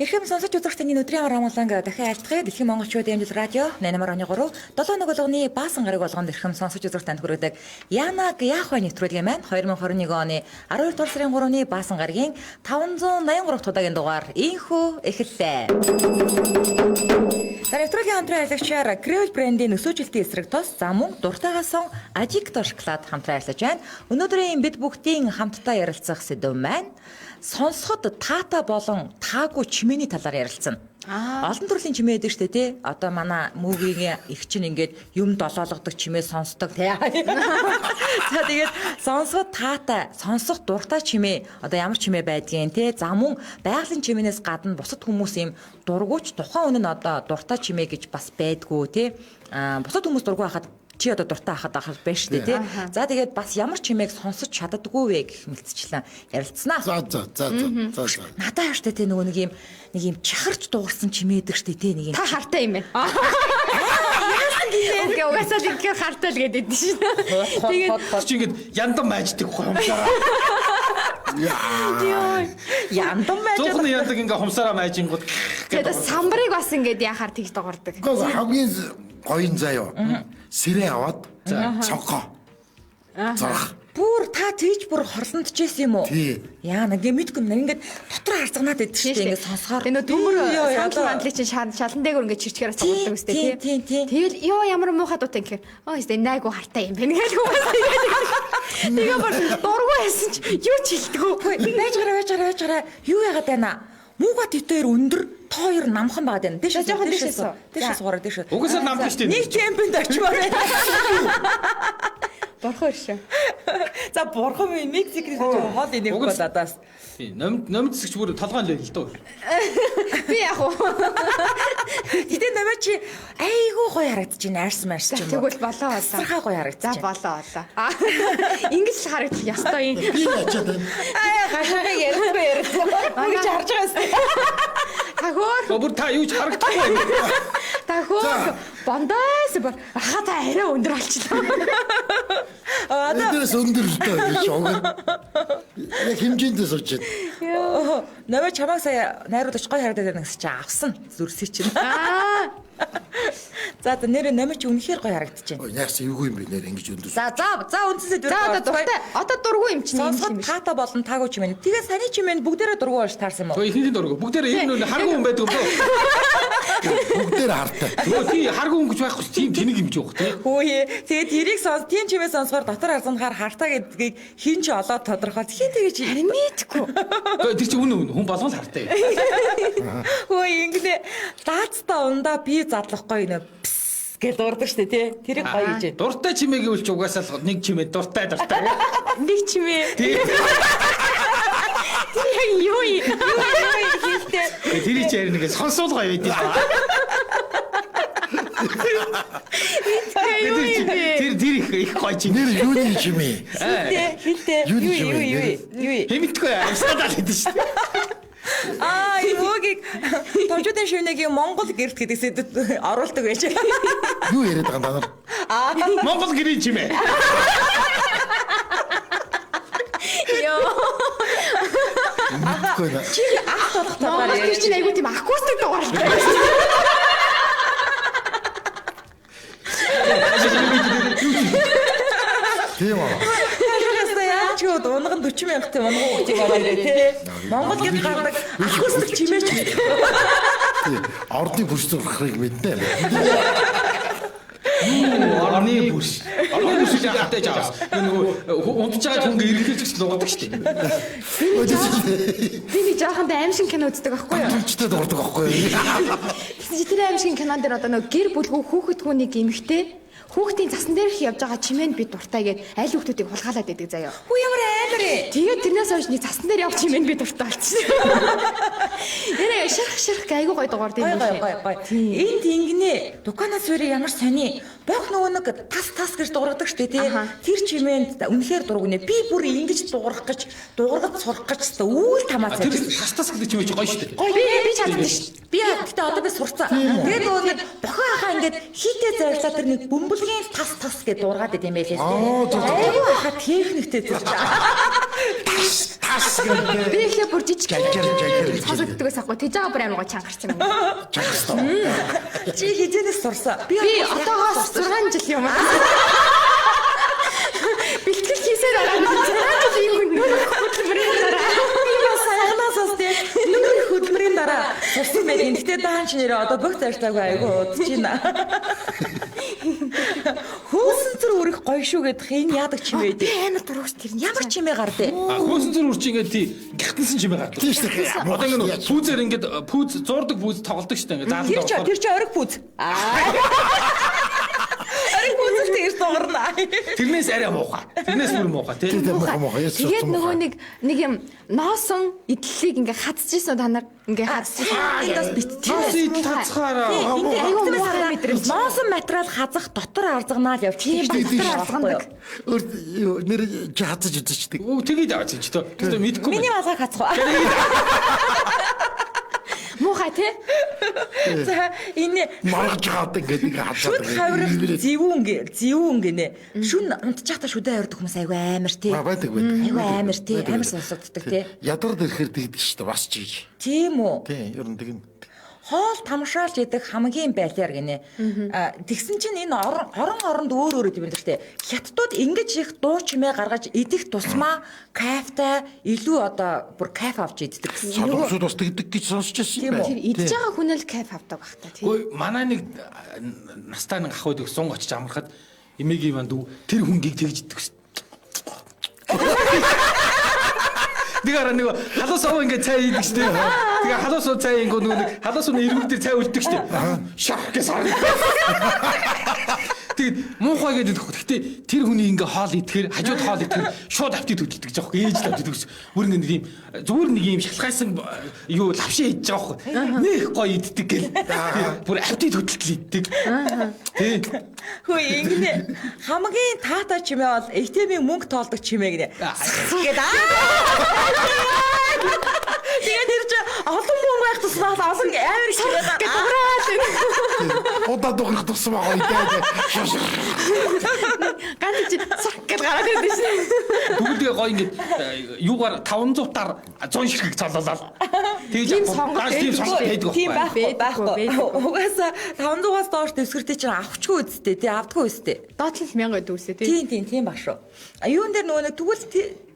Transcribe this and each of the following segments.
Эрхэм сонсож үзэгч таны өдрийн амар амгаланг дахин айлтгая. Дэлхийн монголчуудын амжилт радио 88.3 71 болгоны баасан гараг болгонд эрхэм сонсож үзэгч танд хүргэдэг Янаг яах вэ нэвтрүүлгийн маань 2021 оны 12 дугаар сарын 3-ны баасан гарагийн 583 дахь удаагийн дугаар инхүү эхэллээ. За нэвтрүүлгийн хамтран ажиллагчаар Creole брендийн өсөөжилтийн эсрэг тос за мөн дуртайгаасон Ажикто шоколад хамтран ажиллаж байна. Өнөөдрийн бид бүгдийн хамтдаа ярилцах сэдэв маань сонсоход таатай болон таагүй чимээний талаар ярилцсан. Олон төрлийн чимээ байдаг штэ тий. Одоо манай мөгийн их чинь ингээд юм долоологдох чимээ сонсдог тий. За тэгээд сонсоход таатай, сонсох дуртай чимээ одоо ямар чимээ байдгийг тий. За мөн байгалийн чимээнээс гадна бусад хүмүүс юм дургүйч тухайн хүн нь одоо дуртай чимээ гэж бас байдгүй тий. Аа бусад хүмүүс дургүй байхад чи одоо дуртай хахад ахал байна шүү дээ тий. За тэгээд бас ямар чимээг сонсож чаддаггүй вэ гэх мэтчлэн ярилцсанаа. За за за за за. Надаа штэ тий нөгөө нэг юм чахарч дуурсан чимээ гэдэг штэ тий нэг юм. Та хартай юм байна. Яасан гэлээ. Ингээ угаасаа л ингээ хартай л гэдэг шин. Тэгээд чи ингээд яндан майждаг хумсараа. Яа. Яндан майж. Зуухны яндаг ингээ хумсараа майжингууд. Тэгээд самбарыг бас ингээд яхаар тэгж дуурдаг. Гэхдээ хамгийн гоё нь заяа. Сэрээ аваад цонхоо. Зорох. Бүр та тийж бүр хорлондчихсэн юм уу? Тий. Яа нэг мэдгүй юм. Ингээд дотор харцганаад байдаг шүү дээ. Ингээд сонсохоор. Тэгээ нөө төмөр сандал мандлыг чинь шалан дээгүүр ингээд чирчгээр цогцолдог үстэй тий. Тэгэл ёо ямар муухай дуутай юм гэхээр оо өстэй найгуу хартай юм байна гэж хүмүүс тэгээд. Тэгээ бүр дургүй байсан чи юу ч хэлдэггүй. Байж гараа байж гараа байж гараа юу яагаад байна? Мууга тэтээр өндөр тоо хоёр намхан байгаад байна. Дэшээ жоохон дэшээ суу. Дэшээ суугараа дэшээ. Угсаа намхан шүү дээ. Нэг кемпэнд очимоор байна. Бурхан иршээ. За бурхан минь Мексикээс хоол инех бол надаас. Тийм номд номд зэсгч бүр толгойн л л дөө. Би яг уу. Гэтэ номоо чи айгүй гоё харагдаж байна. Арс марс ч юм уу. Тэгвэл болоо болоо. Тасархай гоё харагдаж За болоо болоо. Ингэж л харагдах ёстой юм. Би ячаад байна. Аа гашаагаа ярихгүй ярихгүй. Ингэж харж байгаа юм. Та хөөх. Бүр та юу ч харагдахгүй байна. Та хөөх. Бондоос бүр аха та арай өндөр болчлоо. Эндээс өндөр л дөө гэж уг. Яг хэмжээндээ сууж байна. Номоо чамайг сая найруулагч гоё харагдаад байна гэсэн чи авсан зүрсээ чинь. Аа. За за нэрээ номоо чи үнэхээр гоё харагдаж байна. Яасан эвгүй юм бэ нэр ингэж өндөр. За за за үндсээ За одоо дуртай. Одоо дургүй юм чинь юм юм биш. Таатай болон таагүй ч юм байна. Тэгээ саний чимээ бүгдээрээ дургүй болж таарсан юм уу? Гэхдээ ихний дургүй. Бүгдээрээ ер нь харгу хүн байдаг юм дөө. Бүгдээр хартай. Нөгөө тий харгу хүн гэж байхгүй тийм тэнэг юм ч явах тий. Хөөе. Тэгээд тэрийг сонс тийм чимээ сонсохоор дотор харсанхаар хартай гэдгийг хин ч олоод тодорхойл. Хин тэгэж мэдгүй. Тэр чинь үнэн хүн болгон л хартай. Хөөе ингэнэ лаацтай ундаа би задлахгүй нэ гэж дурдаг штэ тий. Тэрийг гоё гэж. Дуртай чимээ гэвэл ч угаасаа л нэг чимээ дуртай дуртай. Нэг чимээ. Тий. Тэр яг юу юм? Хийхтэй. Тэр чи ярина гэж сонсоол гоё байд юм. Тэр тэр их их гоё чимээ. Нэр юуны чимээ? Хилтэй хилтэй. Юу Юу юу чимээ? юу юу. Хэмтгүй амьсгалаа л гэдэг шүү дээ. Аа энэ мөгийг томчуудын шивнэгийн Монгол гэрт гэдэг сэдэд оруулдаг байж. Юу яриад байгаа юм та нар? Монгол гэрийн чимээ. Йоо. Мэдгүй нэ. Чи ах болох талаар Монгол гэр чинь айгүй тийм акустик дугаартай. Тийм үү. Яасан яаж ч унган 40 мянгатын унган хүүхдийг ороод ирээ тий. Монгол гэрт гардаг акустик чимээч. Тий. Ордны бүрс зурхыг мэднэ. Орны бүрс. Орны бүрс чинь хатаж аваас. Нөгөө унтж байгаа хүн эргэлж нуугадаг шүү дээ. Би нэг жоохондоо аимшиг кино үздэг байхгүй юу? Түлчтэй дурдаг байхгүй юу? Тэгсэн чи тэр аимшиг кинон дээр одоо нөгөө гэр бүлгүй хүүхэд хүний эмэгтэй хүүхдийн засан дээрх явж байгаа чимээнд би дуртай гэд аль хүүхдүүдийг хулгайлаад байдаг заяа. Хүү ямар аймар ээ. Тэгээд тэрнээс хойш нэг засан дээр явж чимээнд би дуртай болчихсон. Нэрээ ширх ширх айгуу гой дугаар Гой тийм гой гой гой. Энэ тэнгинэ Дукана сүрээ ямар сони. Бох нөгөө нэг тас тас гэж дуургадаг штэ тий. Тэр чимээнд үнэхээр дург нэ. Би бүр ингэж дуурах гэж дуургаж сурах гэж өстө үүл тамаа Тэр цайж. тас тас гэдэг чимээ чи гоё шүү дээ. Гой Би би чаддаг шүү. Би гэтээ одоо би сурцсан. Тэгээд нөгөө нэг бохоо хахаа ингээд хийтээ зайрлаа тэр нэг бөмбөлгийн тас тас гэж дуургаад идэм байлээ. Аа, зөв, зөв. Айгуу хахаа техниктэй тэр чинь. Тас Аас гэдэг. Би ихлэ бүр жижиг Жалжар, жалжар гэж сонсогддог байсан хгүй. Тэгж байгаа бүр амар гоо чангарсан юм. Чагстай. Чи хизэнээс сурсан. Би одоогоос 6 жил юм аа. Бэлтгэл хийсээр байгаа нь 6 жил юм нүүр хөдөлмөрийн дараа. Би бас саяхнаас бас тий нүүр хөдөлмөрийн дараа сурсан байх. Гэтэ даан чи нэрээ одоо бүх заашлаагүй айгүй удаж байна. Хөөсөн зүр үрэх гоё шүү гэдэх энэ яадаг чимээ Би дээ. амар дургуш тэр нь. Ямар чимээ гардэ? А хөөсөн зүр үрч ингээд тий гихтэлсэн чимээ гардаг. Тийм шүү дээ. Одоо ингээд пүүзээр ингээд пүүз зуурдаг пүүз тоглодог шүү дээ ингээд Тэр зааланд чи тэр чи ориг пүүз. Аа. Ориг пүүз л тэгж дуурна. Тэрнээс арай муухай. Тэрнээс бүр муухай тий. Тийм муухай муухай. Яс Тэгээд нөгөө нэг нэг юм ноосон идлэлийг ингээ хатчихсан та нар ингээ хатчихсан. Энд бас битчих. Ноос идэл хацхаараа. Энд Айгүй айгүй муухай мэдрэмж. Ноосон материал хазах дотор арзагнаал явчих. Тийм, дотор арзганадаг. Өөр нэр чи хацаж үзчихдэг. Өө тэгээд аваач чи төө. Тэгээд мэдгүй. Миний малгайг хацах уу? Муухай тий? За энэ Маргаж гад ингээд нэг хацаад. шүд хаврах зэвүүн зэвүүн гинэ. Шүн унтчихта шүдэ авирдаг хүмүүс айгүй амар тий. А байдаг байдаг. Айгүй амар тий. Амар сонсогддог тий. Ядард ирэхээр тэгдэг шүү дээ бас чиж. Тийм үү? Тийм ер нь тэгнэ. Хоол тамшаалж идэх хамгийн байлаар гинэ. А, Тэгсэн чинь энэ орон орон оронд өөр өөр юм байна л тий. Хятадууд ингэж их дуу чимээ гаргаж идэх тусмаа кайфтай илүү одоо бүр кайф авч иддэг гэсэн. Солонгосууд бас тэгдэг гэж сонсч байсан Тийм юм үү? Тэр идж байгаа хүн л кайф авдаг байх та тий. Гүй манай нэг настай нэг ах байдаг сунг очиж амрахад эмээгийн манд тэр хүнгийг тэгж иддэг гэсэн. Нэг араа нэг халуун сав ингээд цай хийдэг шүү дээ. Тэгээ халуун сав цай ингээд нөгөө нэг халуун сувны эргэг дээр цай үлддэг шүү дээ. Шах гэж сар. Тэгээд муухай гэдэг идэхгүй. Гэхдээ тэр хүний ингээ хоол идэхээр хажууд хоол идэхээр шууд аппетит хөдөлдөг гэж аахгүй. Ээж л аппетит өгс. Бүр ингээ нэг юм зүгээр нэг юм шалхайсан юу лавшаа идэж байгаа байхгүй. Нэх гоё иддэг гэл. Бүр аппетит хөдөлтөл иддэг. Тий. Хөөе ингэнэ хамгийн таатай чимээ бол ATM-ийн мөнгө тоолдог чимээ гинэ. Гээд аа. Тэгээд тэр чи олон мөнгө байх тусмаа олон амар их чимээ Дуграал. Удаа дуурах тусмаа гоё дээ. Ганц чи сак гэж гараад ирдэ шин. Тэгвэл тэгээ гоё ингээд юугаар 500-аар 100 ширхэг цолоолаа. Тэгж Тийм сонголт тийм сонголт байдаг. байдаг Тийм байхгүй. байхгүй Байдаггүй, байхгүй. Угаасаа 500-аас доош дэвсгэртэй чинь авахчгүй үсттэй тий авдаггүй үсттэй. Доотлол 1000 дүүсээ тий. Тийм тийм тийм баг шүү. А юун дээр нөгөө нэг тэгвэл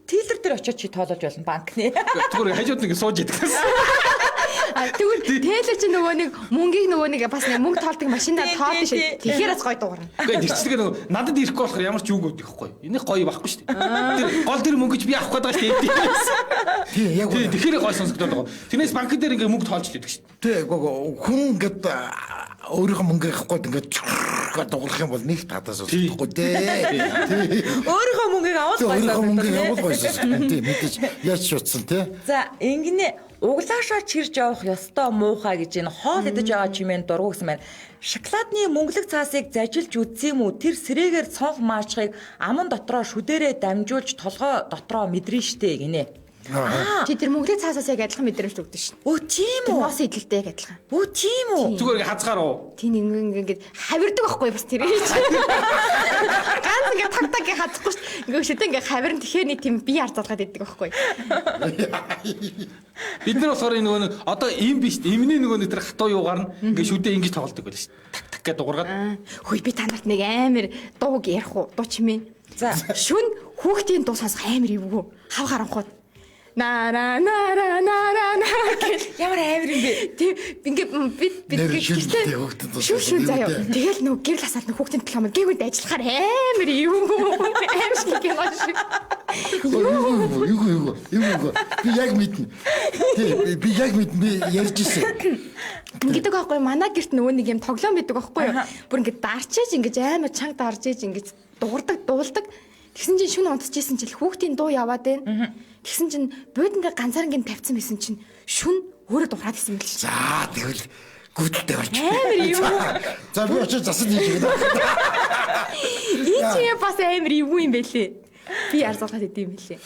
тийлер дээр очиод чи тоолож болно банкны. Зүгээр хажууд нэг сууж идэх гэсэн. А тэгвэл тэлэр чи нөгөө нэг мөнгийг нөгөө нэг бас нэг мөнгө тоолдог машинаар Тий, тоолдог тий, шээ. тий. Тэгэхээр бас гой дуурна. Үгүй тэр чигээр нөгөө надад ирэхгүй болохоор ямар ч юуг өгдөхгүй. Энийг гоё байхгүй шүү дээ. Тэр гол тэр мөнгөж би авах гээд байгаа шүү дээ. Тийм яг Тий үнэ. тэгэхээр гоё сонсогдоод байгаа. Тэрнээс банк дээр ингээ мөнгө тоолж идэг шүү дээ. Тий хүн ингээд өөрийнхөө мөнгө авах гээд ингээд гээд дуурах юм бол нэг татаас сонсохгүй дээ. Тий. Өөрийнхөө мөнгийг авал Тий гоё өөрийнхөө мөнгийг сонсогдсон, авал тий. гоё сонсохгүй. Тий мэдээж яаж шутсан тий. За ингэнэ углаашаа чирж явах ёстой муухай гэж энэ хоол идэж байгаа чимээнд дургу гэсэн байна. Шоколадны мөнгөлөг цаасыг зажилж үтсэн юм уу? Тэр сэрээгээр цонх маачхыг аман дотроо шүдэрээ дамжуулж толгой дотроо мэдрэн штэ гинэ. Аа. Чи тэр мөнгөний цаасаас яг адилхан мэдрэмж өгдөг шин. Өө тийм Тэр үү? ноос идэлтэй яг адилхан. Өө тийм үү? Зүгээр ингээ хазгаар уу. Тийм ингээ ингээ хавирдаг байхгүй бас тэр чи. Ганц ингээ таг таг ингээ хадахгүй шүү. Ингээ шүдэ ингээ хавирн тэгэхээр нэг тийм бие арзалгаад идэг байхгүй. Бид нар болохоор энэ нөгөө нэг одоо им биш имний нөгөө нэг тэр хатуу юугаар нь ингээ шүдээ ингэж тоглодог байл шүү дээ. Так так гэдэг дуургаад. Хөөе би та нарт нэг амар дууг ярих уу? Дуу чимээ. За. Шүн хүүхдийн дуу сонсох амар эвгүй. Хав харанхууд. Нара нара нара на гэл Ямар амар юм бэ? Тийм ингээ бид бид Нэр шүн тий, хүүхдийн дуу шүн шүн сонсох заяа. эвгүй. Тэгэл нөгөө гэрэл асаал нөгөө хүүхдийн төлөө мөн гэгүнд ажиллахаар амар эвгүй. Амар шиг кино шиг. Юу юу юу юу юу би яг мэднэ. Тий би яг мэднэ би ярьж ирсэн. Ингэдэг байхгүй манай гэрт нөгөө нэг юм тоглоом байдаг байхгүй юу? Бүр ингээ дарчиж ингэж амар чанга дарчиж ингэж дуурдаг дуулдаг. Тэгсэн чинь шүн унтчихсэн чил хүүхдийн дуу яваад байна. Тэгсэн чинь буудан дээр ганцаарнгийн тавьсан байсан чинь шүн өөрөө дуурайд исэн мэл шин. За тэгвэл гүдэлтэй болж. Амар юу. За би очиж засан хийж өгнө. Энэ чинь бас амар эвгүй юм бэлээ. Би арзалгаад идэм бэлээ.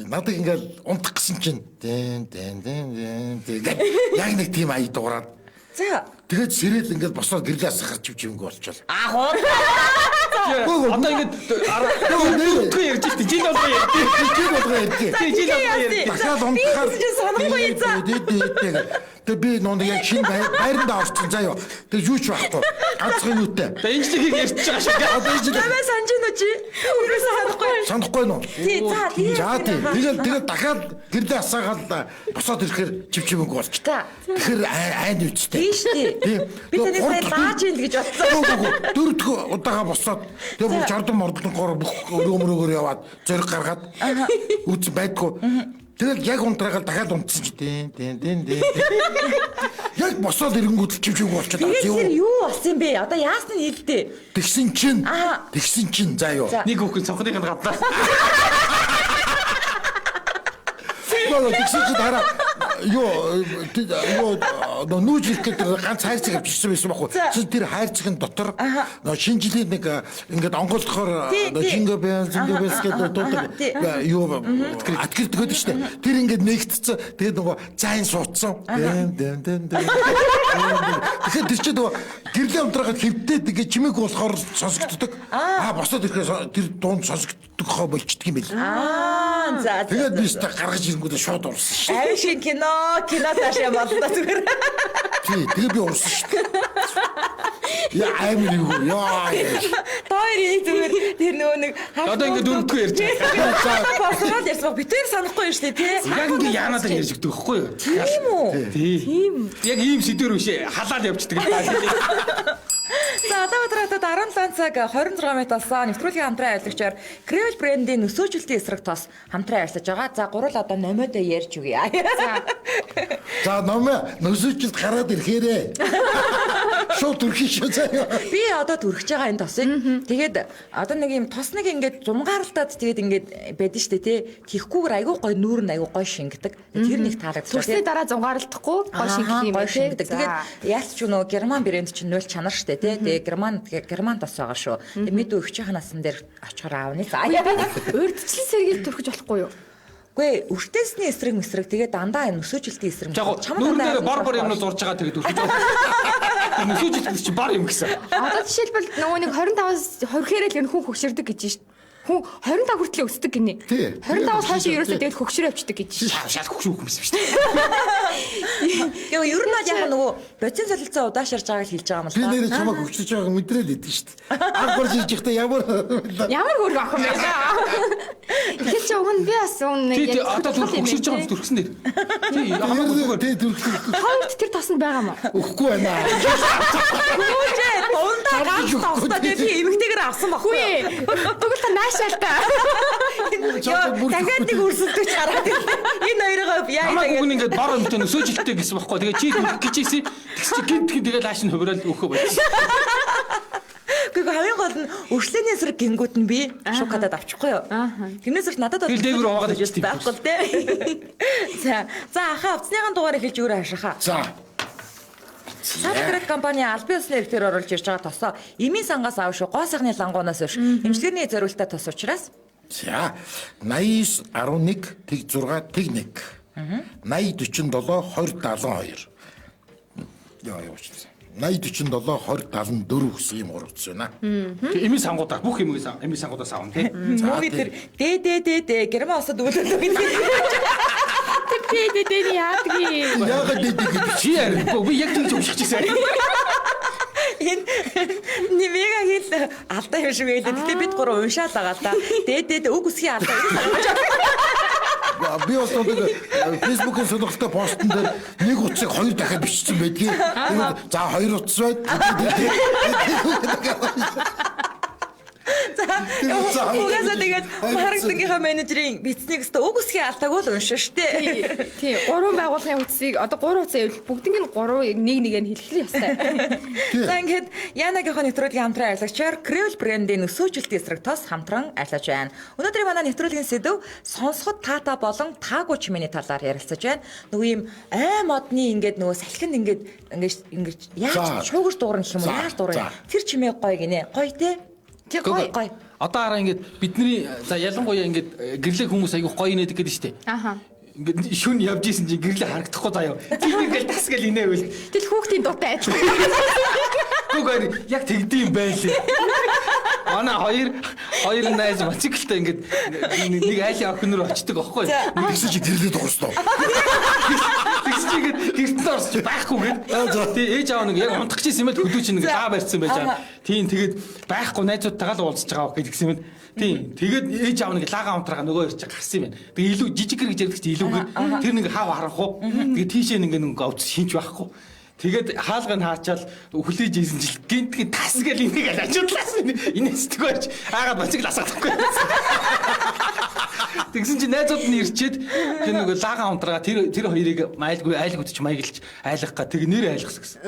Надад ингээл унтах гэсэн чинь дэн дэн дэн дэн дэн яг нэг тийм аяг дуурайд. За. Тэгээд сэрэл ингээд босоод гэрлээ асах гарч чимгүй болчихвол. Аа хоо. Одоо ингээд дөрөвдүгээр ярьж штэ. Жил болго ярьж. Жил болго ярьж. Жил болго ярьж. Дахиад унтахаар би санахгүй за. Тэгээ би нунд яг шинэ байрандаа орсон заа юу. Тэгээ юу ч байхгүй. Ганцхан юутай. Тэгээ энэ жилийг ярьж байгаа шиг. Одоо энэ жил. Намайг санаж гинүү чи? Өөрөөсөө санахгүй. Санахгүй нүү? Тий, за тэгээ. За тий. Тэгэл тэгэл дахиад гэрлээ асаагаал босоод ирэхээр чив чивэнг болчих. Тэгэхээр айн үсттэй. Тийм шүү дээ. Би таны сая лааж ийн л гэж бодсон. Үгүй дөрөвдүг удаага босоод тэгээ бүр жордон мордонгоор бүх өрөө мөрөөгөр яваад зориг гаргаад үз байдгүй. Тэгэл яг унтраагаал дахиад унтсан чи дин дин дин дин. Яг босоод ирэнгүүт чив чив болчиход аа. Тэр юу болсон юм бэ? Одоо яасан нь хэлдэ. Тэгсэн чинь тэгсэн чинь заа юу. Нэг хүүхэн цонхныг нь гадлаа. Нөгөө тэгсэн чинь дараа юу юу нүүж ирэх гэдэг ганц хайрцаг авчирсан байсан байхгүй. Тэр хайрцагын дотор нөө шинэ жилийн нэг ингээд онгойлгохоор жинго бэлс жинго бэлс гэдэг дуудаг юу аткирдэг байдаг шүү дээ. Тэр ингээд нэгтцсэн. Тэгээд нөгөө зайн суудсан. Дэм дэм дэм дэм. Тэгэхээр тэр чинь нөгөө гэрлээ унтраагаад хэвтээд ингээд чимээг болохоор сонсогддог. Аа босоод ирэхээр тэр дуунд сонсогддог хоо болчдөг юм байл. Аа за. Тэгээд би өстө гаргаж ирэнгүүтээ шууд урсан шүү. Аим шиг кино таашаа боллоо зүгээр. Тий, тэгээ би урсан шүү дээ. Яа амар юу яа. Тоор энийг зүгээр тэр нөгөө нэг одоо ингээд дөрөвдүгээр ярьж байгаа. Босоод ярьсан баг. Битээр санахгүй юм шүү дээ тий. Яг ингээд яанадаа ярьж өгдөг байхгүй юу? Тийм үү? Тийм. Яг ийм сэдвэр биш халаал явчихдаг. За одоо өдрөд 17 цаг 26 минут болсон. Нэвтрүүлгийн хамтран ажиллагчаар Creole брендийн өсөөжилтийн эсрэг тос хамтран ажиллаж байгаа. За гурвал одоо номиодоо ярьж өгье. За номоо нөсөөжилт гараад ирэхээрээ. Шууд төрхий шүү заяа. Би одоо төрхөж байгаа энэ тосыг. Тэгээд одоо нэг юм тос нэг ингээд зунгаарлтаад тэгээд ингээд байдэн штэ тий. Тийхгүйгээр айгүй гой нүүр нь айгүй гой шингэдэг. Тэр нэг таалагдчих. Төрсний дараа зунгаарлахгүй гой шингэх юм байна тий. Тэгээд яалч ч нөгөө герман брэнд чинь нуул чанар штэ тий. Тэгээ герман тос байгаа шүү. Тэгээ мэдүү өгч ханасан дээр очихоор аавны. За урдчлан сэргийл төрхөж болохгүй юу? Үгүй өртөөсний эсрэг мэсрэг тэгээ дандаа энэ өсөөжилтийн эсрэг. Чамд дандаа бор бор юмнууд зурж байгаа тэгээд өртөж байгаа. Өсөөжилт чи бар юм гэсэн. Одоо жишээлбэл нөгөө нэг 25-аас 20 хэрэл энэ хүн хөгшөрдөг гэж шин. Хүн 25 хүртэл өсдөг гинэ. 25-аас хойш ерөөсөө тэгэл хөгшрөө явчихдаг гэж. Шал хөгшрөх юм биш үү? Йоо, ер нь бол яг нөгөө бодисын солилцоо удаашарж байгааг л хэлж байгаа юм л та. Би нэрээ чамайг хөгшөрч байгааг мэдрээл идэв шүү дээ. Анх борж иж ихтэй ямар хөргө ах юм бэ? Тэгэхээр чи уг нь би бас уг нэг яг одоо хөгшөрч байгаа юм төрхсөн дээр. Тий, хамаагүй тий төрхсөн. Хоёрт тэр тосонд байгаа мó? Өгөхгүй байна. Хүүжээ, дундаа ганц тостой тэгээ би эмэгтэйгээр авсан баггүй. Тэгвэл та наашаал та. Дахиад нэг өрсөлдөж гараад ирлээ. Энэ хоёроо яа гэдэг. Намайг ингээд бор өмтөө өсөөжилттэй гэсэн баггүй. Тэгээ чи төрөх гэж ийсэн. Тэгс чи гинт гин тэгэл ааш нь хувираал өөхөө болсон. Гэхдээ хамгийн гол нь өршлөөний эсрэг гингүүд нь би шоколад авчихгүй юу. Тэрнээс л надад бол дээгүүр уваагаад авчих байхгүй л дээ. За за ахаа авцныхаа дугаар эхэлж өөрөө хашаахаа. За. Садрак компани албан ёсны эрхтээр оруулж ирж байгаа тосоо эмийн сангаас аав шүү. Гоо сайхны лангуунаас биш. Эмчилгээний зориултаа тос учраас. За 89 11 тэг 6 тэг 1. 80 47 20 72. Яа явуулчихсан. 80 47 20 74 гэсэн юм гурав утас байна. Тэг эмийн сангуудаа бүх эмийн сангуудаас авна тий. Мөгийн тэр Д Д Д Д герман улсад өвлөлөө гэдэг. Тэр Д Д Д яадаг юм? Яагаад Д Д гэж чи ярихгүй би яг тэгж уншиж ирсэн. Энэ нэмэга хэл алдаа юм шиг байлаа. Гэтэ бид гурав уншаал байгаа л да. Д Д Д үг үсгийн алдаа. Би бас нэг Facebook-ийн сонирхолтой постн дээр нэг утсыг хоёр дахиад бичсэн байдгийг. Тэгээд за хоёр утас байд. За угаасаа тэгээд маркетингийнхаа менежерийн бичснийг өстө үг үсгийн алдааг л уншина штэ. Тий, гурван байгууллагын утсыг одоо гурван утсаа явуул бүгднийг нь гурван нэг нэгэ нь хэлэх ёстой. За ингээд Янагийнхаа нэвтрүүлгийн хамтран ажиллагчаар Creole брендийн өсөөжилтийн эсрэг тос хамтран ажиллаж байна. Өнөөдрийн манай нэвтрүүлгийн сэдэв сонсоход таатай болон таагүй чимээний талаар ярилцаж байна. Нөгөө юм ай модны ингээд нөгөө салхинд ингээд ингээд яаж шуугаж дуурна гэх юм уу? Яаж дуурна? Тэр чимээ гоё гинэ. Гоё те. Тэг гоё гоё. Одоо хараа ингээд бидний за ялангуяа ингээд гэрлэг хүмүүс айгүйх гоё инээдэг гэдэг шүү дээ. Аха. Ингээд шүн явж исэн чинь гэрлээ харагдахгүй заяа. Тэр ингээл тас гэл инээвэл. Тэгэл хүүхдийн дуутай адилхан. Нүгээр яг тэгдэм байлээ. Манай хоёр найз мотоциклтай ингээд нэг айлын охин руу очдөг аахгүй. Тэгсэн чи тэрлээ дуурсан уу? Тэгсэн чи ингээд гэртээ орсч байхгүй гээд. Тий ээж аав нэг яг унтах гэсэн юм л хөдөө чи нэг лаа барьсан байж байгаа. Тийм тэгээд байхгүй найзуудтайгаа л уулзж байгаа гэж гисэн юм. Тийм тэгээд ээж аав нэг лаагаа унтраагаа нөгөө хоёр чи гарсан юм байна. Тэгээ илүү жижигэр гэж ярьдаг чи илүүгээр тэр нэг хав харах уу. Тэгээ тийшээ нэг нэг овц шинж байхгүй. Тэгээд хаалга нь хаачаал хүлээж ийсэн чил гинтгийн тас гэл энийг аль ажуудлаас инээсдэг байж аагаад мотоцикл асгаахгүй. Тэгсэн чи найзууд нь ирчээд тэр нэг лаагаа унтраагаа тэр хоёрыг майлгүй айлгууд ч маяглж айлгах га тэг нэр айлгсан гэсэн.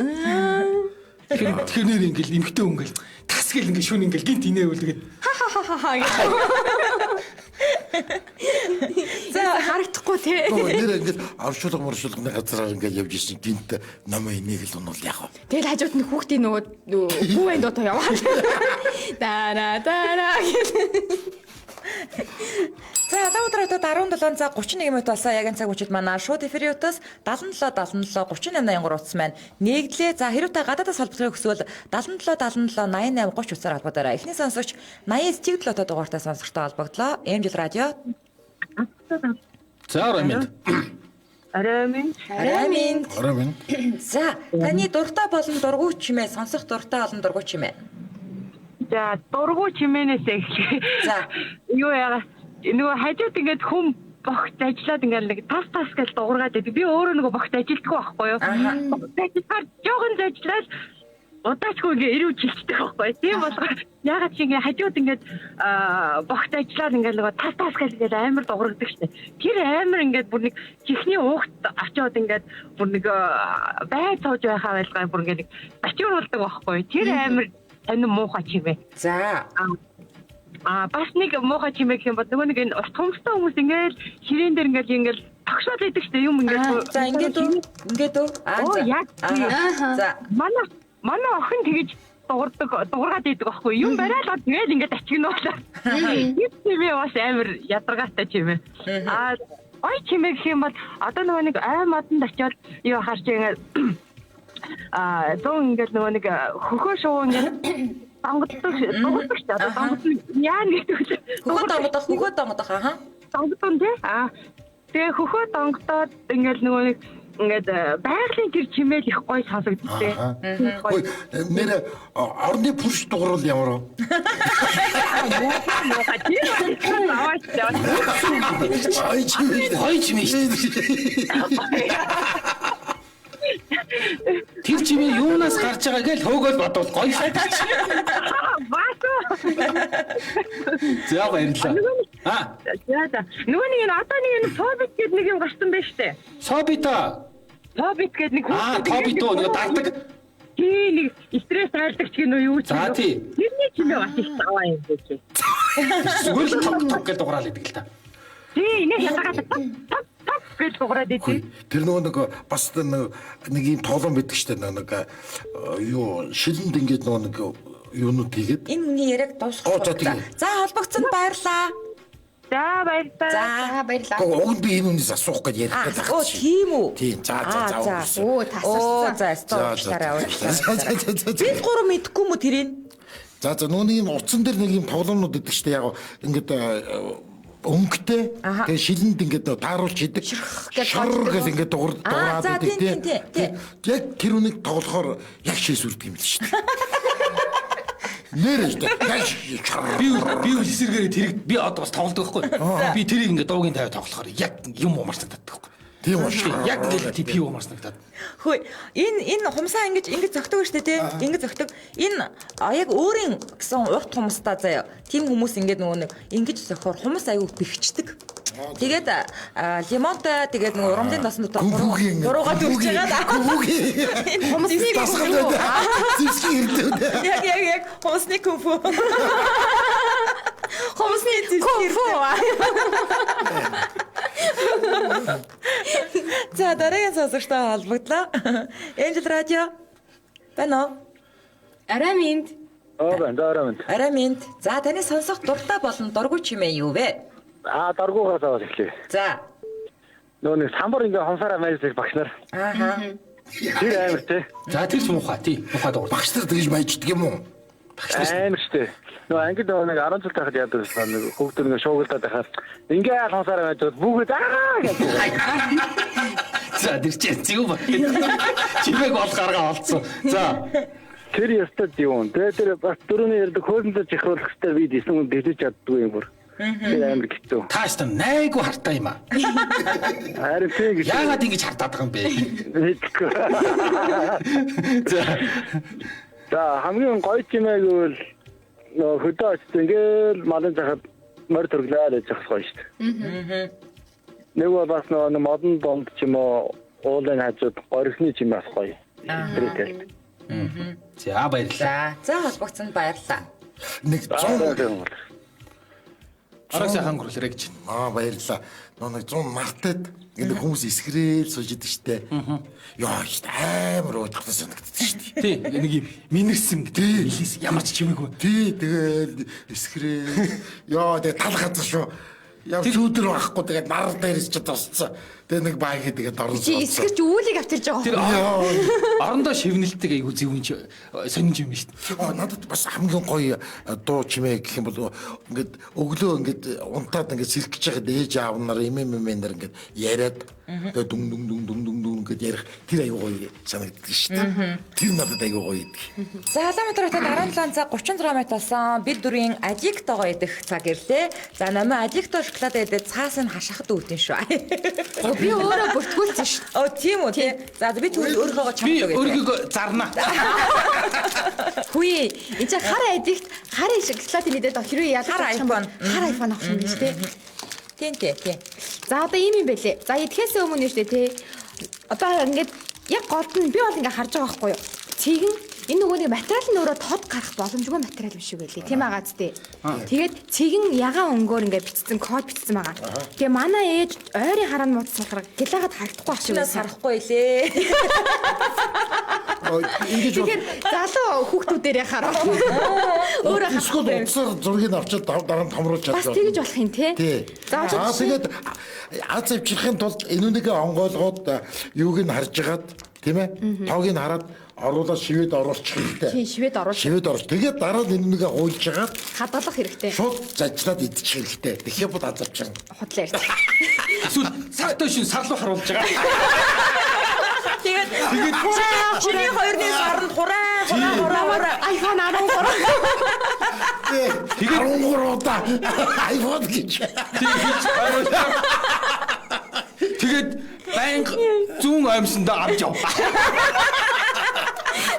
Тэгэхээр нэр ингээл эмхтэн хүн ингээл тас гэл ингээл шүн ингээл гинт инээвэл тэгээд ха гэж. За харагдахгүй те. Нэр ингээл оршуулга моршуулганы газараар ингээл явж ирсэн гинт намаа энийг л унуул яах вэ? Тэгэл хажууд нь хүүхдийн нөгөө хүүэн дуутай яваад. Дара дара гэх. За Улаанбаатар хотод 17 цаг 31 минут болсон. Яг энэ цаг үчид манай шууд эфирийн утас 77 77 38 83 утас маань нэгдлээ. За хэрвээ та гадаадаас холбогдохыг хүсвэл 77 77 88 30 утсаар холбогдоорой. Эхний сонсогч 89 7 дугаартай сонсогчтой холбогдлоо. Эмжил радио. За орой минь. Орой минь. Орой минь. Орой минь. За таны дуртай болон дургүй чимээ, сонсох дуртай болон дургүй чимээ. За дургүй чимээнээс эхлэе. За юу яагаа нөгөө хажууд ингээд хүм богт ажиллаад ингээд нэг тас тас гэж дуургаад байдаг. Би өөрөө нөгөө богт ажилдаггүй байхгүй юу? Богт ажиллахаар жоохон ажиллаад удаачгүй ингээд ирүү чилчдэг байхгүй. Тийм болохоор ягаад чи ингээд хажууд ингээд богт ажиллаад ингээд нөгөө тас тас гэж ингээд амар дуургадаг шнэ. Тэр амар ингээд бүр нэг чихний уухт очиод ингээд бүр нэг бай цууж байхаа байлгаа бүр ингээд нэг бачууруулдаг байхгүй. Тэр амар сонин муухай чимээ. За А бас нэг муухай чимээ гэх юм бол нөгөө нэг энэ урт хумстай хүмүүс ингээл ширээн дээр ингээл тогшоод идэг штэ юм ингээл. За ингээд үү? Ингээд үү? Аа яг. За манай охин тэгэж дуургаад идэг байхгүй юм бариад тэгэл ингээд ачигнуулаа. Тэр чимээ бас амар ядаргаатай чимээ. А ой чимээ гэх юм бол одоо нөгөө нэг ай модонд очиод юу харч ингээд а зүүн ингээд нөгөө нэг хөхөө шувуу ингээд донгоддог дуурдаг шүү дээ. Одоо донгодсон яа гэдэг вэ? Хөхөө донгодох аха. Донгодсон тий. Аа. Тэгээ хөхөө донгодоод ингээл нөгөө нэг ингээд байгалийн тэр чимээл их гоё сонсогддог. Ой нэр орны пүрш дуурал ямар вэ? Гоё чимээ шүү дээ. Тэр чимээ юунаас гарч байгааг л хөөгөл бодвол гоё санагдчих. За баярлалаа. Аа. За. Нөгөө нэг энэ одоо нэг энэ Собит гэдэг нэг юм гарсан байж тээ. Собита. Собит гэдэг нэг Аа, Тобито нэг дагдаг. Тий, нэг стресс айлдагч гэнэ үү юу ч. За тий. Тэрний чимээ бас их заваа юм бэ чи. Зүгээр л ток ток гэж дуграал идэг л та. Тий, нэг ятгаад ток ток ток гэж дуграад идэв. Тэр нөгөө нэг бас нэг юм тоглоом байдаг штэ нэг юу шилэнд ингээд нөгөө нэг юунууд хийгээд энэ хүний яриаг дуусгах. За холбогдсон баярлаа. За баярлалаа. За баярлалаа. Уг нь би энэ хүнээс асуух гэж ярих гэж байна. Оо тийм үү. Тийм. За за за. Оо тасарсан. За уучлаарай уучлаарай. Бид гурав мэдэхгүй мө тэрийг. За за нөгөө нэг юм утсан дээр нэг юм тоглоомнууд идэг штэ яг ингээд өнгөтэй тэгээ шилэнд ингээд тааруулж идэг. Шар гэл ингээд дуураад идэг тий. Яг тэр үнийг тоглохоор яг шээс үрдэг юм л шүү дээ. Нэрээ шүү дээ. Би эсэргээр тэрийг би одоо бас тоглодог байхгүй. Би тэрийг ингээд дуугийн тавиа тоглохоор яг юм уумар санагддаг байхгүй. Тийм үү. Яг ингээд тийм пив уумар санагдаад. Хөөе энэ хумсаа ингэж зөгтөг шүү дээ тий. Ингэж зөгтөг. Энэ яг өөрийн гэсэн урт хумстай заяа. Тийм хүмүүс ингээд нөгөө нэг ингэж зөхөөр хумс аягүй бэхждэг. Тэгээд лимонтой тэгээд нөгөө урамлын тосон дотор буруугаа дүрж байгаа. Хумсны дасгал зэвсгийн ирдүүд. Яг хумсны кунфу. Хумсны зэвсгийн кунфу. За дараагийн сонсогчтой холбогдлоо. Angel Radio. Байна уу? Арай минь. Оо байна, арай минь. Арай минь. За таны сонсох дуртай болон дургүй чимээ юу вэ? Аа, дургүйгаас аваад эхлэе. За. Нөгөө нэг самбар ингээ хомсараа майждаг багш нар. Ааха. Тэр амар те. За тэр ч муухай тий. Муухай дугаар. Багш нар тэгж майждаг юм уу? Амар штэ. Нөгөө ангид нөгөө нэг 10 жил байхад яадаг байсан нэг хүүхдүүд нэг шуугилдаад байхад ингээ хонсаараа байж бүгд аа гэдэг. За тэр чинь зөв ба. Чимээг бол гаргаа олцсон. За Тэр ёстой юм. Тэгээ тэр бас дөрөвний ярьдаг хөөлөндөө чихруулах хэрэгтэй би дийсэн хүн дэвтэж чаддгүй юм бүр. Тэр амар хэцүү. Та ч там найгуу хартай юм аа. Харин тийм гэж. Яагаад ингэж хартаад байгаа юм бэ? Мэдгүй. За За хамгийн гоё чимээ гэвэл нөгөө хөдөө очиж ингээл малын захад морь төрглөө гэж явах гоё шүү дээ. Нэг бол бас нөгөө модон донд ч юм уу уулын хажууд горхны чимээ бас гоё. Тэр За баярлалаа. За холбогдсонд баярлалаа. Нэг 100 Орой сайхан өнгөрлөрэй гэж. Аа баярлалаа. Нөө нэг 100 мартад ингэ хүмүүс эсгрээл сууж идэг штэ. Яа штэ амар уйдахтай санагддаг штэ. Тий, нэг юм минэрсэн гэдэг. Нилээс ямар ч чимээгүй. Тий, тэгэл эсгрээл. Яа тэгээ тал газар шүү. Яа шүүдэр байхгүй тэгээд нар дээрс ч тусцсан. Тэгээ нэг баг тэгээд орон Чи эсгэрч үүлийг авчирж байгаа. Тэр орондоо шивнэлдэг айгу зөвүүн сонин юм шүү дээ. Аа надад бас хамгийн гоё дуу чимээ гэх юм бол ингээд өглөө ингээд унтаад ингээд сэлэх гэж байхад ээж аав нар эмээ мэмээ нар ингээд яриад тэгээ дүн дүн дүн дүн дүн дүн ингээд ярих тэр аюу гоё санагддаг шүү дээ. Тэр надад аюу гоё идэг. За Улаанбаатар хотод 17 цаг 36 минут болсон. Бид дөрвийн ажиктогоо идэх цаг ирлээ. За намайг ажикто шоколад идээд цаас нь хашахад үүдэн шүү. Би өөрөө бүртгүүлсэн шүү. Оо тийм үү тий. За би тэгвэл өөрийнхөөгөө Би чамд өгье. өөрийгөө зарна. Хүү энэ чинь хар адикт хар шоколад идээд хэрвээ ялж Хар авчих юм бол iPhone. хар iPhone авах юм биш үү? Тийм тийм тийм. За одоо ийм юм бэлээ. За идэхээс өмнө нь шүү дээ тий. Одоо ингээд яг голд нь би бол ингээд харж байгаа байхгүй юу? Цэгэн энэ нөгөө нэг материал нь өөрөө тод гарах боломжгүй материал юм шиг байлээ. Тийм байгаа зү. Тэгээд цэгэн ягаан өнгөөр ингээд бичсэн код бичсэн байгаа. Тэгээ манай ээж ойрын хараа нь муудсан болохоор гэлээгээд харагдахгүй ах шиг Чинээс байсан. харахгүй лээ. Ингэж Тэгэхээр залуу хүүхдүүдээрээ хараа. Өөрөө Эсвэл харахгүй. утсаар зургийг авчиад дараа нь томруулж Бас чаддаг. тэгж болох юм те. Тий. За За тэгээд аз авчрахын тулд энүүнийгээ онгойлгоод юуг нь харж хагаад тийм ээ тоог нь хараад оруулаад шивэд оруулчих хэрэгтэй. Тийм, шивэд оруулах. Шивэд оруулах. Тэгээд дараа нь энүүнийгээ хуйлж хагаад Хадгалах хэрэгтэй. шууд зажлаад идчих хэрэгтэй. Тэгэхээ бол аз авчирна. Худлаа ярьж. Эсвэл сартай шин сар руу харуулж байгаа. Тэгээд чиний хоёрны саранд хураа хураа хураа хураа. iPhone 13. Тэгээд 13 удаа iPhone гэж. Тэг хийж харуулж. Тэгээд байнга зүүн оймсондоо авч яв.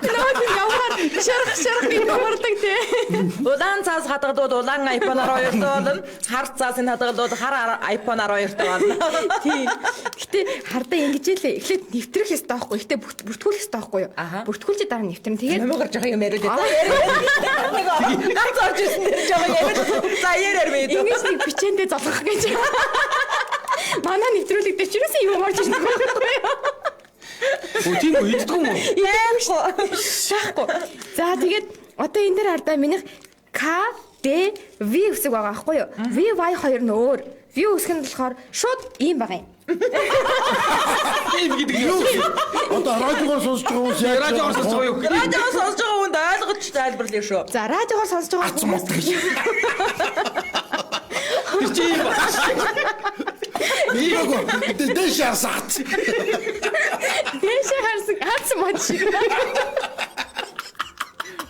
Нөгөө тийм явахаар шарах шарах гэж дуурдаг те. Улаан цаас хадгалууд улаан iPhone 12 болно. Хар цаас нь хадгалууд хар iPhone 12 болно. Тийм. Гэтэ хардаа ингэж лээ. Эхлээд нэвтрэх ёстой байхгүй. Гэтэ бүртгүүлэх ёстой байхгүй юу? Аха. Бүртгүүлж дараа нь нэвтрэн. Тэгээд Намайг жоохон юм яриад. За яриад. Ганц орж ирсэн дээр жоохон яриад. За яриар бэ. ингэж нэг бичээндээ золгох гэж. Манай нэвтрүүлэг дээр ч юусэн юм орж ирсэн байхгүй юу? Өө тийм үү иддэг юм уу? Яахгүй. Байхгүй. За тэгээд одоо энэ дээр хардаа минийх К Д В үсэг байгаа байхгүй юу? В Y хоёр нь өөр. В үсэг нь болохоор шууд ийм байгаа юм. Тийм гэдэг юм. Одоо радиогоор сонсож байгаа хүмүүс яаж Радиогоор сонсож байгаа юу? Радио сонсож байгаа хүнд ойлгож тайлбарлая шүү. За радиогоор сонсож байгаа Ац мод гэж. Тэр чи юм ба. Нэг дэш харсан ац. Дээшээ харсан ац мод шиг.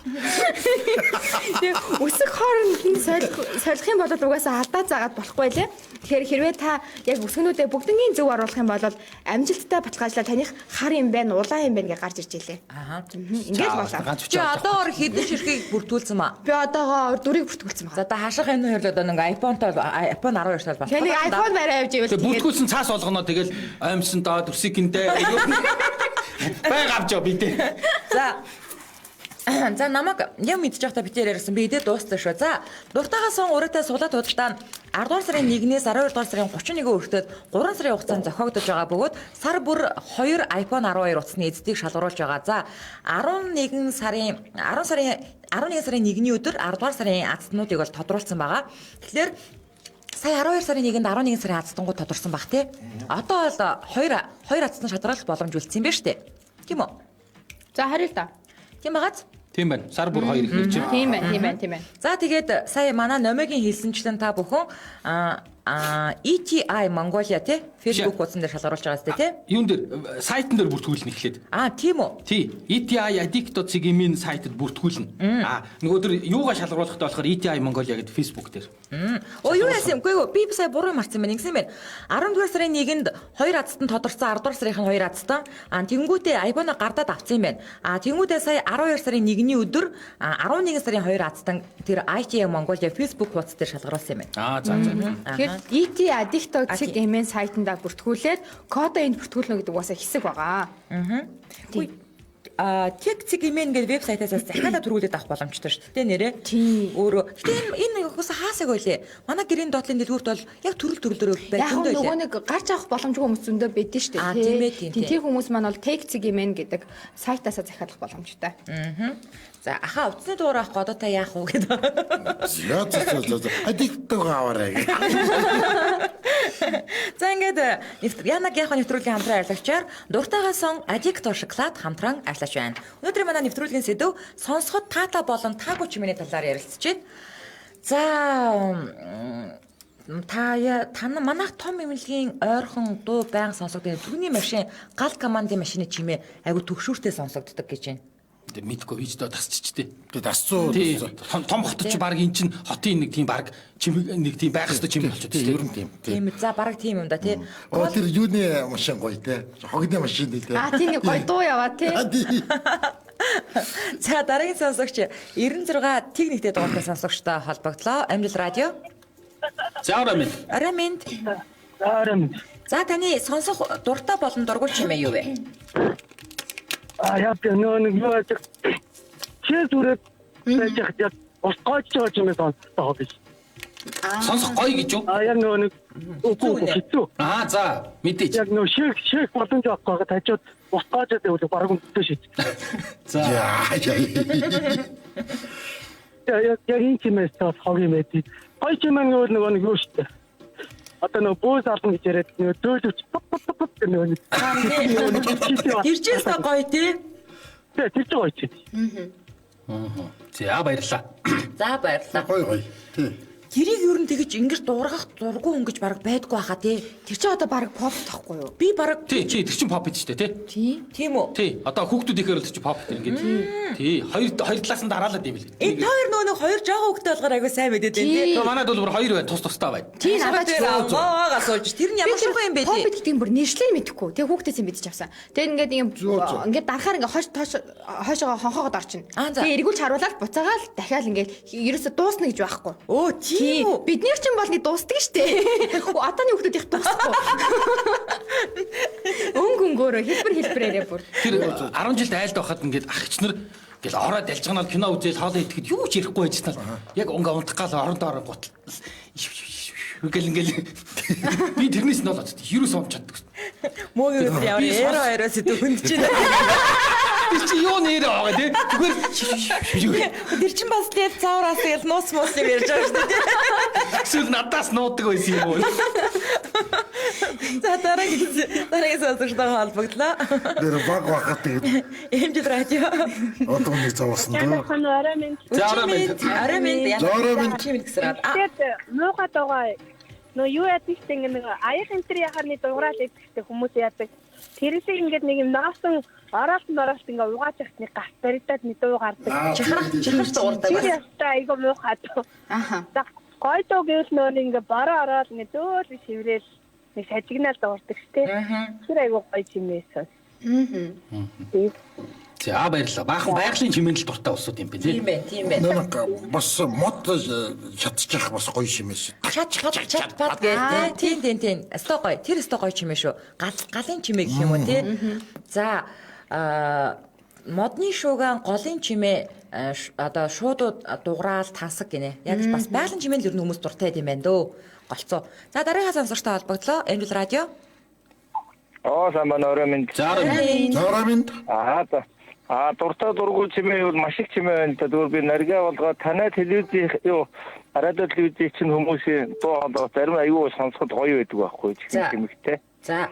Тэгээ үсэг хооронд нь солих солих юм бол угаасаа алдаа заагаад болохгүй лээ. Тэгэхээр хэрвээ та яг үсгнүүдээ бүгднгийн зөв оруулах юм бол амжилттай баталгаажлаа таних хар юм байна, улаан юм байна гэж гарч ирж илээ. Аха. Ингээд болоо. Ганц Чи одоогор хэдэн ширхгийг бүртгүүлсэн маа? Би одоогоор дөрийг бүртгүүлсэн За байна. та хашах энэ хоёр л одоо нэг iPhone-той iPhone 12 тал болох. Тэгээ нэг iPhone барай авч ивэл Тэгээ тэгээд бүртгүүлсэн цаас болгоно тэгэл оймсондоо төрсикэндээ байг авч яв би дээ. За За намайг юм идчих байхдаа битээр ярьсан. Би идээ дууссан шүү. За дуртайгаа сон ураатай суглаад худалдаа нь 10 дугаар сарын 1-ээс 12 дугаар сарын 31-ний хүртэл 3 сарын хугацаанд зохиогдож байгаа бөгөөд сар бүр 2 iPhone 12 утасны эздийг шалгаруулж байгаа. За 11 сарын 10 сарын 11 сарын 1-ний өдөр 10 дугаар сарын азтнуудыг бол тодруулсан байгаа. Тэгэхээр сая 12 сарын 1-нд 11 сарын азтангууд тодорсон баг тий. Одоо бол 2 2 азтан шалгаруулах боломж үлдсэн юм байна шүү дээ. Тийм үү? За харъя л да. Тийм байгааз. Тийм байна. Сар бүр 2 ихнэр чинь. Тийм байна, тийм байна, тийм байна. За тэгээд сая манай номигийн хэлсэнчлэн та бүхэн ETI Mongolia тий Facebook хуудсан дээр шалгаруулж байгаа зү тий. Юун дээр сайтн дээр бүртгүүлнэ эхлээд. Аа тийм үү. Тий. ETI Addict.cg-ийн сайтад бүртгүүлнэ. Аа нөгөө төр юугаа шалгаруулахтай болохоор ETI Mongolia гэдэг Facebook дээр. Оо юу яасан юм? Үгүй би сая буруу марцсан байна. Ингэсэн юм байна. 10-р сарын 1-нд 2 азтан тодорцсон 10-р сарын 2 азтан аа тэнгүүтээ iPhone-а гардаад авсан юм байна. Аа тэнгүүтээ сая 12 сарын 1-ний өдөр 11 сарын 2 азтан тэр ITI Mongolia Facebook хуудас дээр шалгаруулсан юм байна. Аа за за. Тэгэхээр ET Addict.cg-ийн сайтандаа бүртгүүлээд кодоо энд бүртгүүлнэ гэдэг угаасаа хэсэг байгаа. Аа. Tech.cg-мэн гэдэг вебсайтаас захиалаа төрүүлээд авах боломжтой шүү дээ нэрээ. Өөрөө. Гэтэ энэ угаасаа хаасаг байлээ. Манай гэрийн доотлын дэлгүүрт бол яг төрөл төрлөөр байх юм даа. Яг нөгөө нэг гарч авах боломжгүй хүмүүс зөндөө байдэн шүү дээ. Тийм тэр хүмүүс маань бол Tech.cg-мэн гэдэг сайтаасаа захиалах боломжтой. За ахаа утасны дугаар авах годоотой яах вэ гэдэг. За за за. Адиктог аваарай. За ингээд Янаг яхаа нэвтрүүлгийн хамтран ажиллагчаар дуртайгаа сон Адикто шоколад хамтран ажиллаж байна. Өнөөдрийн манай нэвтрүүлгийн сэдэв сонсоход таатай болон таагүй чимээний талаар ярилцж байна. За та манайх том эмнэлгийн ойрхон дуу байнга сонсогддог. Түүний машин гал командын машины чимээ айгу төгшүүртэй сонсогддог гэж байна. Мэдгүй хийж доо тасччтэй. Тэ тасцуу. Том хот чи баг эн чин хотын нэг тийм баг чимэг нэг тийм байх ёстой чимэг болчиход тийм. Ер нь тийм. Тийм за баг тийм юм да тий. Оо тэр юуны машин гоё те. Хогны машин тий. Аа тийм нэг гоё дуу яваа тий. За дараагийн сонсогч 96 тэг нэгтэй дугаартай сонсогчтой холбогдлоо. Амжилт радио. За орой минь. Орой минь. За орой минь. За таны сонсох дуртай болон дургүй чимээ юу вэ? А яг нөгөө нэг юу яаж чээ зүрээд байж яг ус гойж байгаа юм сонсдог биш. Сонсох гоё гэж юу? А яг нөгөө нэг үгүй хэцүү. Аа за мэдээж. Яг нөгөө ших боломж авахгүй байгаа тажууд ус гойжод байвал бараг өмдөө шít. За. Яг энэ чимээс тас хог юм байд. Гоё чимээ нөгөө нэг юу шүү дээ. Одоо нөгөө бөөс ална гэж яриад нөгөө зөөлөвч пап пап пап гэх нөгөө нэг тэр чинь өстой гоё тий. Тэ тэр чинь гоё чи. За баярлалаа. За баярлалаа. Гоё гоё. Тий. Тэрийг ер нь тэгэж ингэж дургах дургүй хүн гэж бараг байдгүй хаа тий. Тэр чинь одоо бараг pop тахгүй юу? Би бараг тий тэр чинь pop шүү дээ тий. Тий. Тийм үү? Тий. Одоо хүүхдүүд ихээр л тэр чинь pop тэр ингээд. Тий. Хоёр талаас нь дараалаад юм билээ. Энэ хоёр нөгөө нэг хоёр жоохон хүүхдтэй болохоор айгүй сайн мэдээд байна тий. Манайд бол бүр хоёр байна тус тустай байна. Тий надад тэр амаагаа сууж тэр нь ямар шугам юм бэ тий. Pop гэдэг нь бүр нэршлээ мэдэхгүй. Тэгээ хүүхдээс юм мэдчих авсан. Тэгээ ингээд ингээд дарахаар ингээд хойш хойшоогоо хонхоогод орчихно. Тэгээ эргүүлж харуулаад буцаагаал дахиад ингээд ерөөсө дуусна гэж байхгүй. Өө тий. Бид нэр чинь бол нэг дуустдаг штэ. Одооны хүүхдүүд их дуусахгүй. Өнгө өнгөөрөө хэлбэр хэлбэрээрээ бүр. Тэр 10 жилд айлд байхад ингээд ах нар ингээл ороод ялжганаал кино үзэл хоолоо идэхэд юу ч ярихгүй байжснаа яг өнгө унтах гал орондоо орон гутал гэл ингээл би тэрнээс нь болоод ерөөс унт чаддаг. Мөөгийн өдөр ямар эро эро сэдв хүнд чинь. Тэр чи юу нэрээ байгаа тий? Зүгээр тэр чин бас тэгэл цавраас тэгэл нууц мууц юм ярьж байгаа шүү дээ. Эсвэл надаас нуудаг байсан юм уу? За дараагийн сонсогчтойгоо холбогдлоо. Тэр баг багт тэгээд Эмжил радио. Одоо нэг зовсон дөө. Орой минь. За орой минь. Орой минь. За орой минь. Чи минь гэсэн. Тэгээд муухай дуугаа нөө юу яадаг штэ ингээ нэг аяг энтер яхаар нэг дуграал идэх штэ хүмүүс яадаг. Тэрээсээ ингээд нэг юм ноосон оролт моролт ингээ угааж яхад нэг гас баригдаад нэг дуу гардаг. Чихарч дуурдаг бас. Тэр ястаа айгүй муухай дуу. Аха. За гой дуу гэвэл нөө нэг ингээ бороо ороод ингээ зөөл шиврээл нэг сажигнаал дуурдаг штэ. Тэр айгүй гоё чимээсэн. Аа. За баярлалаа. Баахан байгалийн чимээнд л дуртай улсууд юм байна тий. Тийм ээ, тийм ээ. Нэг бас мод шатчих бас гоё чимээс. Чат чат чат пат гэх тий. Тийм тийм тийм. Өстой гоё. Тэр өстой гоё чимээ шүү. Галын чимээ гэх юм уу тий. За модны шуугаан голын чимээ одоо шуудууд дуграал тансаг гинэ. Яг бас байгалийн чимээ л ер нь хүмүүс дуртай юм байна дөө. Голцоо. За дараагийн сонсогчтой холбогдлоо. Эмжил радио. Оо сайн байна орой минь. За орой минь. За орой минь. Аа за. А дуртай дургүй чимээ бол маш их чимээ байна. Тэгвэл би наргаа болгоо танай телевизийн юу радио телевизийн чинь хүмүүсийн дуу хоолой зарим аюу сонсоход гоё байдаг байхгүй чихэн чимэгтэй. За.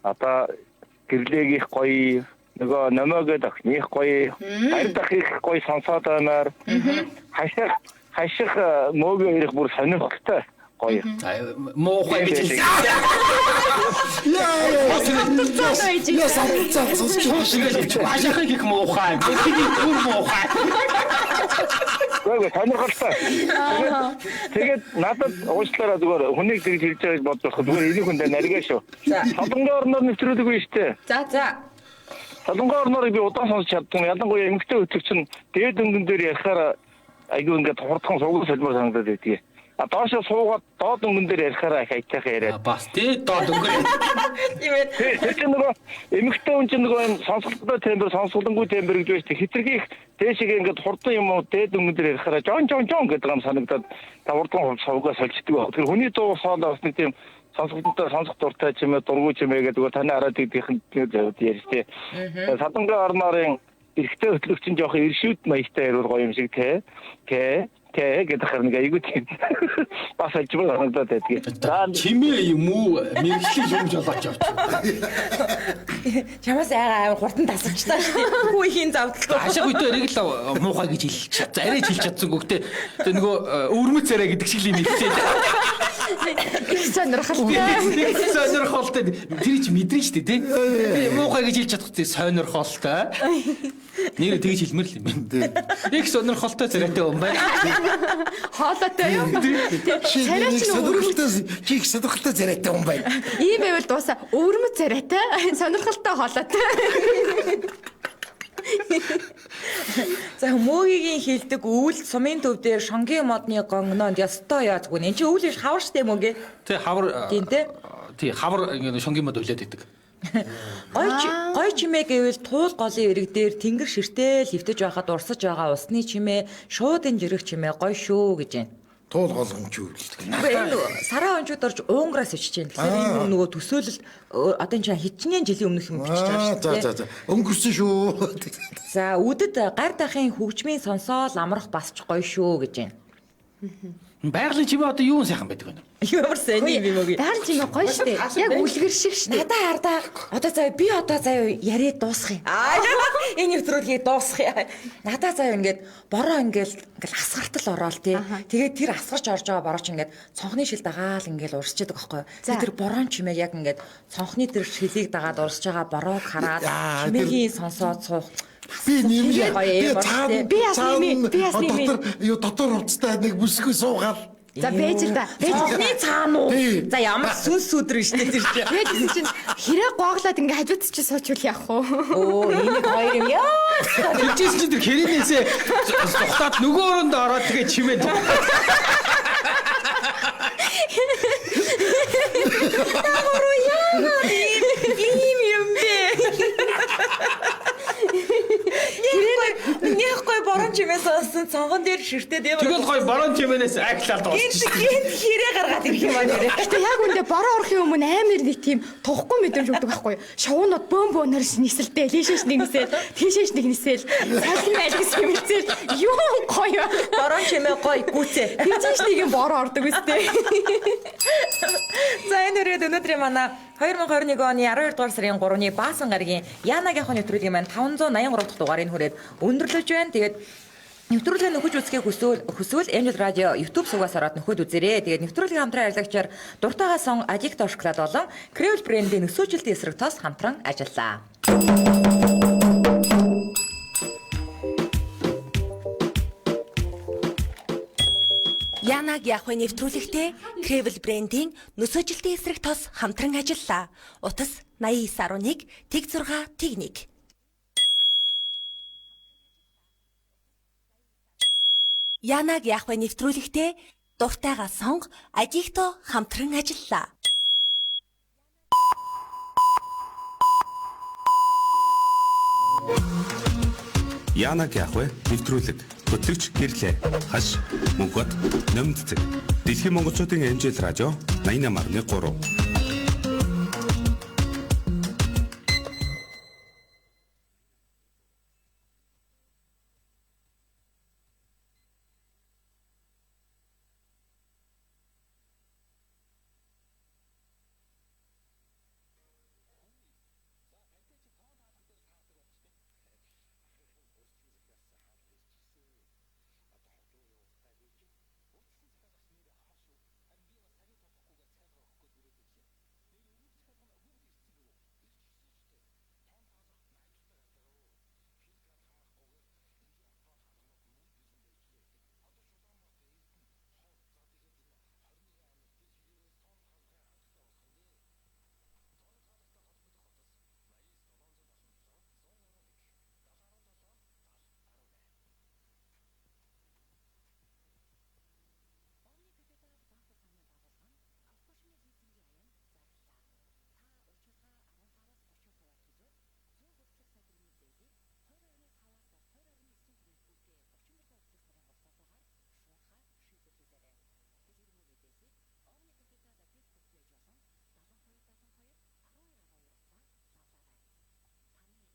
Одоо гэрлээгийнх гоё, Нөгөө нөмөөгээд охиных гоё. Харин дах их гоё сонсоод баймаар. Хаших мөөгөө ирэх бүр сонирхолтой гоё. Муухай гэж хэлсэн. Яа. Яа савцаа сонсч хашихыг их муухай. Бидний бүр муухай. Гэхдээ сонирхолтой. Тэгээд надад уучлаарай зүгээр хүнийг тэгж хэлж байгаа гэж бодож байх. Зүгээр энийг хүндээ наргаа шүү. Солонгон орноор нэвтрүүлэг үе шүү дээ. За. Солонгон орноор би удаан сонсч чаддгүй. Ялангуяа эмэгтэй хөтлөгч нь дээд өнгөн дээр ярихаар айгүй ингээд хурдхан сууган солимоор санагдаад байдгийг. А доошо суугаад доод өнгөн дээр ярихаараа их аятайхан яриад. Бас тий доод өнгөн. Тийм ээ. Тэр чинь нөгөө эмэгтэй хүн чинь нөгөө юм сонсголтой тембер, сонсголонгүй тембер гэж байж хитрхи их дээшээ ингээд хурдан юм уу дээд өнгөн дээр ярихаараа жон жон жон гэдэг юм санагдаад та хурдан суугаа сольчдөг. Тэр хүний дуу хоолой бас нэг тийм сонсголтой сонсох дуртай чимээ дургүй чимээ гэдэг нөгөө таны хараад идэх ярьж тий. Садангийн орноорын эрэгтэй хөтлөгч нь жоох иршүүд маягтай ярил гоё юм шиг тий. Тэ Тэ гэдэг хэр нэг айгүй тийм. Бас ажмаар санагдаад байдгийг. За чимээ юм уу мэрэгжлийн шүүмж болооч явчих. Чамаас айгаа амар хурдан тасалчлаа шүү дээ. Хүү ихийн завдалгүй. Хашиг үедээ эрэг л муухай гэж хэлж чадсан. Арай ч хэлж чадсангүй. Гэтэ тэгээ нөгөө өвөрмөц царай гэдэг шиг л юм хэлчихээ. Их сонирхолтой. Их сонирхолтой. Тэр чи мэдрэн шүү дээ тий. Би муухай гэж хэлж чадахгүй сонирхолтой. Нэр тэгж хэлмээр л юм байна. Их сонирхолтой царайтай юм байна. Хоолойтой юу? Царай чинь сонирхолтой, чи их сонирхолтой царайтай юм байна. Ийм байвал дуусаа өвөрмөц царайтай, сонирхолтой хоолойтой. За мөөгийн хилдэг өвөл сумын төв дээр шонгийн модны гонгоноонд ёстой яазгүй. Энд чи өвөл биш хавар штэ мөгээ. Тий хавар. Тийм тий. Тий хавар ингэ шонгийн мод үлээд идэг. Гой чимээ гэвэл туул голын эрэг дээр тэнгэр ширтэл хөвтөж байхад урсаж байгаа усны чимээ, шууд энэ жирэг чимээ гой шүү гэж байна. Туул гол өнч өвлөлдөг. Энэ сараа өнчүүд орж уунгараас ичж байна. Тэгэхээр энэ нөгөө төсөөлөл одоо энэ хичнээн жилийн өмнөх юм бичиж байгаа шүү дээ. За. Өнгөрсөн шүү. За үдэд гар дахын хөгжмийн сонсоол амрах бас ч гоё шүү гэж байна. Байгалийн чимээ одоо юу сайхан байдаг вэ? Ямар сайн юм бэ мөг? Байгалийн чимээ гоё штэ. Яг үлгэр шиг штэ. Надаа хардаа одоо заяа би одоо заяа яриад дуусгая. Аа энэ нэвтрүүлгийг дуусгая. Надаа заяа ингээд бороо ингээд ингээл асгартал ороод тий. Тэгээд тэр асгарч орж байгаа бороо ч ингээд цонхны шил дагаал ингээд урсчихэд байгаа байхгүй юу? Тэр борон чимээ яг ингээд цонхны тэр шилийг дагаад урсж байгаа бороог хараад чимээгийн сонсоод суух. Би нэмээ. Би цаана би яс нэмээ. Би яс нэмээ. Дотор юу дотор хувцастай нэг бүсгүй суугаал. За бэж л да. Цонхны цаана уу? За ямар сүнс сүдэр биш үү тэр чинь. Тэгээд гэсэн чинь хэрэг гооглоод ингээ хажууд чи суучвал яах вэ? Өө энийг хоёр юм яа. Тэгжээс чи тэр хэрээнээсээ зүхтаад нөгөө өрөөнд ороод тэгээ чимээ. Тагуруу яагаад ийм юм бэ? Нэг гой борон чимээ сонссон цонхон дээр ширтээд ямар. Тэгэл гой борон чимээнээс ахлаад дуусчих. Гинт хэрэг гаргаад ирэх юм аа нэрээ. Гэтэ яг үндэ бороо орохын өмнө амар нэг тийм тухгүй мэдрэмж өгдөг байхгүй юу? Шувуунууд бөөн бөөнөр нисэлтэй, лишээш нэг нисэл, тийшээш нэг нисэл, салхин айл гэсэн хэмэлцэл юу гоё. Борон чимээ гоё гүцээ. Тийшээш нэг юм бороо ордог үстэй. За энэ үрээд өнөөдрийн манай 2021 оны 12 дугаар сарын 3-ны Баасан гарагийн Янагийн нэвтрүүлгийн маань 583 дахь дугаарыг хүрээд өндөрлөж байна. Тэгээд нэвтрүүлгээ нөхөж үзхийг хүсвэл Angel Radio YouTube сувгаас ороод нөхөд үзээрэй. Тэгээд нэвтрүүлгийн хамтран ажиллагчаар дуртайгаа сон Adicto шоколад болон Creole брендийн нөсөөжилтийн эсрэг тос хамтран ажиллаа. Янаг яах вэ нэвтрүүлэгтээ Crevel брендийн нөсөөжилтийн эсрэг тос хамтран ажиллаа. Утас 89.1 тэг 6 тэг 1. Янаг яах вэ нэвтрүүлэгтээ дуртайгаа сонго Adicto хамтран ажиллаа. Янаг яах вэ нэвтрүүлэг хөтлөгч гэрлээ. Хаш, Мөнхбат, Номцэцэг. Дэлхийн монголчуудын MJL радио 88.3.